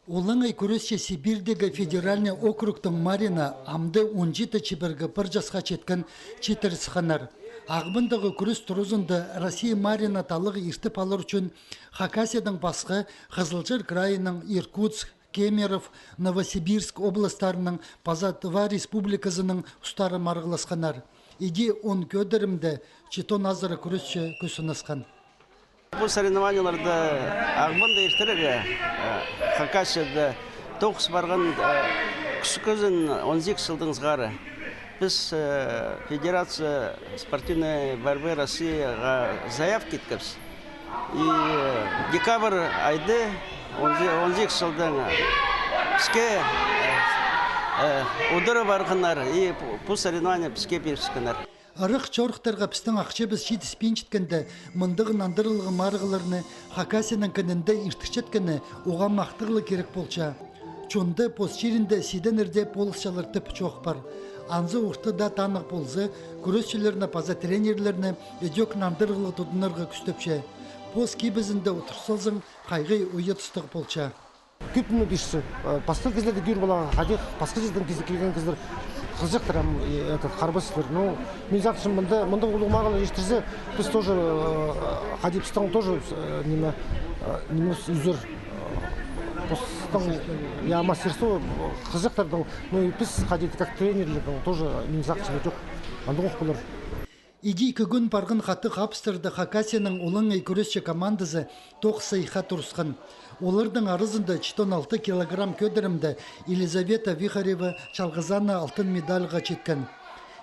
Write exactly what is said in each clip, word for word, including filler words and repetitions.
Олаңай кӱресче Сибирьдегі федеральный округтың марина амды он читі чибіргі пір часха читкен читіре сыхханнар. Ағбандағы кӱрес туразында Россия марина талығ иртіп алар ӱчӱн Хакасиядаң пасха Хызылчар крайының, Иркутск, Кемерово, Новосибирск областарының паза Тыва Республиказының устары марығласханнар. Иди он кӧдірімде читон азыра кӱресче кӱс сынасхан. Пу соревнованиелерні Ағбанда иртірерге, э, Хакасияда тоғыс парған, э, кӱзі кӧзен он сигіс чылдаң сығара. Піс, э, Федерация спортивной борьбы Россияға заявка иткебіс. И, э, декабрь айда он сигіс чылдаң піске, э, удура парғаннар, и пу, пу соревнование піске пирібіскеннер. Ырах-чорыхтарға пістің ахчабыс читіспинчеткенде, мындағ нандырығлығ марығларны Хакасияның кінінде иртірчеткені уғаа махтағлығ кирек полча. Чонда пос чирінде сиденнер дее полысчалар тіп чоох пар. Анзы орта даа таныхтап полза, кӱресчілерні паза тренерлерні ідӧк нандырығлығ тудынарға кӱстепче. Пос кибізінде одыр салзаң, хайғай-уйа тустығ полча. Кӧп ниме пирче. Пасха кізілерді кӧр поларға, хайдағ пасха чирдең кізі килген кізілер хызыҷахтар ам, и, этот, харбасчылар. Ну, мин сағынчам, мында, мында улуғ марығлар иртірзе, піс тоже, э, хайди пістің тоже, э, ниме, э, нимес ӱзер. Постың, я, мастерство, хызыҷахтарның, ну и піс хайди как тренерлердің тоже, мин сағынчам, ідӧк андағ ох полар. Иди ікі кӱн парған хатығ хабыстарда Хакасияның олаңай кӱресче командазы тоғыс сыйыхха турысхан. Оларның аразында читон алты килограмм кӧдірімде Елизавета Вихарева Чалғызаана алтын медальға читкен.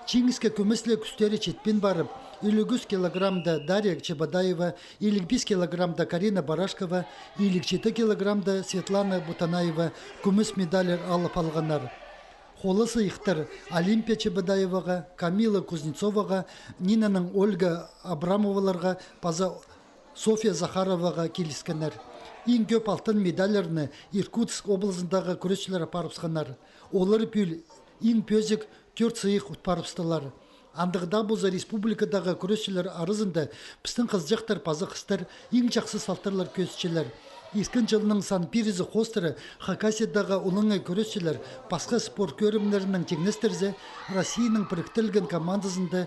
Чиңіске кӱміс ле кӱстері читпин парып, илиг ӱс килограммда Дарья Чебодаева, илиг пис килограммда Карина Барашкова, илиг читі килограммда Светлана Бутанаева кӱмӱс медальлер алып алғаннар. Холлығ сыйыхтар Олимпия Чебодаеваға, Камила Кузнецоваға, Нинаның Ольга Абрамоваларға паза Софья Захароваға киліскеннер. Иң кӧп алтын медальларны Иркутск облазындағы кӱресчілер апарыбысханнар. Олар пӱӱл иң пӧзік тӧрт сыйых утпарыбыстылар. Андағ даа полза, республикадағы кӱресчілер аразында пістің хызыҷахтар паза хыстар иң чахсы салтарлар кӧзітчелер. Ирткен чылның сан пирізі хоостыра Хакасиядағы олаңай кӱресчілер пасха спорт кӧрімнерінең тиңнестірзе, Россияның піріктірілген командазында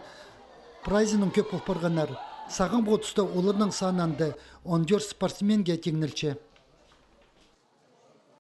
прайзынаң кӧп пол парғаннар. Сағам пу туста оларның саны анда он тӧрт спортсменге тиңнелче.